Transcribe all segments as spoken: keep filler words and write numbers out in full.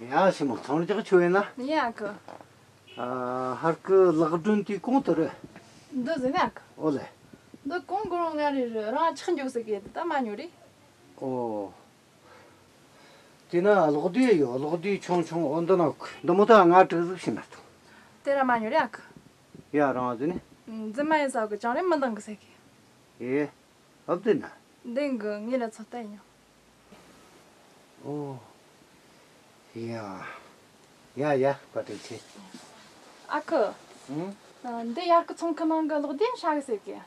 ཡ་ཞི་མོ་ཚོང་རྒྱག་ཆོ་ཡིན་ན། ཡ་ཨ་ཁུ། ཨ་ཧར་གི་ལག་སྒྲོན་དེ་གོང་དུ་རེད། འདི་ཟིན་ན་ཨ་ཁུ། ཨོ་ལེ། འདི་གོང་གོ་རུང་ང་རེ་རེ་རང་ཆག་འཇོག་ཟེར་གི་ད་མ་ཉོ་རེ། ཨོ། དེ་ན་གློག་དུས་ཡོད། གློག་དུས་ཆུང་ཆུང་འོ་འདི་ན་འདི་མོ་ད་ང་དྲུག་ཟིག་ཤི་ན་ཐུང་། དེ་ར་མ་ཉོ་རེ་ཨ་ཁུ། ཡ་རང་ཟིན་ནི། འཛིན་མ་ཡིན་ས་གི་ཅང་རེ་མི་འདང་གི་ཟེར་གི། ཨེ། ཨབ་དེ་ན། འདེང་གི་ངེད་ལ་ཚོད་ལྟ་ཡིན། ཨོ། ཡ། ཡ་ཡ་བཀའ་དྲིན་ཆེ། ཨ་ཁུ། ཨང་། འདི་ཡར་ཁུ་ཚོང་ཁང་ནང་གི་གློག་དེ་ཧྲ་གི་ཟེར་གི།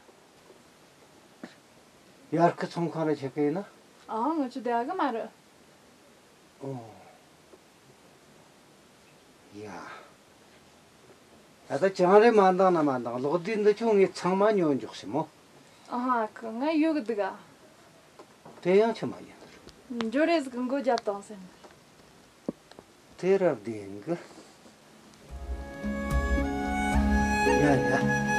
ཡར་ཁུ་ཚོང་ཁང་ར་ཆེ་གི་ཡིན་ན། ཨང་། ང་ཆུ་དེ་ཨ་གི་མ་རེད། ཨོ། ཡ། ད་ལྟ་ཅང་རེ་མ་འདང་ན་མ་འདང་། གློག་དུས་འདི་ཆུང་ངས་ཚང་མ་ཉོ་འཇོག་ཤི་མོ། ཨ་ཧ་ཁུ་ང་ཡོད་གི་འདུག་ག། དེ་ཡང་ཆི་མ་ཡིན། འཇོ་རེ་ཟིག་གི་མགོ་རྒྱབ་དང་ཟེར། དེ་ར་བདེན་གི། ཡ་ཡ།